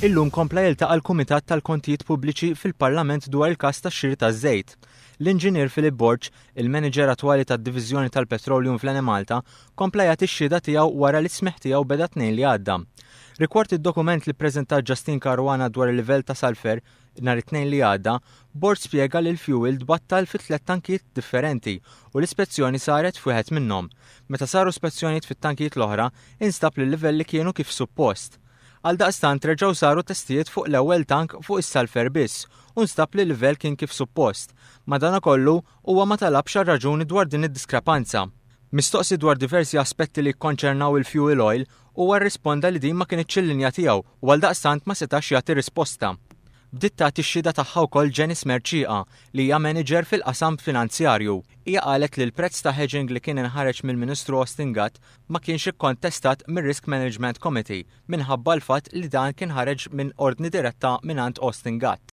Illum kompla jiltaqa' l-Kumitat tal-Kontijiet Pubbliċi fil-Parlament dwar il-każ tax-xiri taż-żejt. L-Inġinier Philip Borg, il-manager attwali tad-Diviżjoni tal-Petroleum fl-Enemalta, kompla jagħti x-xhieda tiegħu wara li s-smigħ tiegħu beda t-Tnejn li għadda. Rigward id-dokument li ppreżentat Justine Caruana dwar il-livell ta' sulphur nhar it-Tnejn li għadda, Borg spjega li l-fjuwil tbattal fi tlett tankijiet differenti u l-ispezzjoni saret f'wieħed minnhom. Meta saru spezzjonijiet fit-tankijiet l-oħra, instab li l-livelli kienu kif suppost. Għaldaqstant reġgħu saru testijiet fuq l-ewwel tank fuq is-sulphur biss u nstab li l-livell kien kif suppost. Madanakollu, huwa ma talabx għal raġuni dwar din id-diskrepanza. Mistoqsi dwar diversi aspetti li jikkonċernaw il-fuel oil, huwa rrisponda li din ma kinitx il-linja tiegħu u għaldaqstant ma setax jagħti risposta. Bdiet tagħti x-xhieda tagħha wkoll Janice Mercieca, li hija manager fil-qasam finanzjarju. Hija qalet li l-prezz ta' hedging li kien inħareġ mill-Ministru Austin Gatt ma kienx ikkontestat mir-Risk Management Committee minħabba l-fatt li dan kien ħareġ minn ordni diretta mingħand Austin Gatt.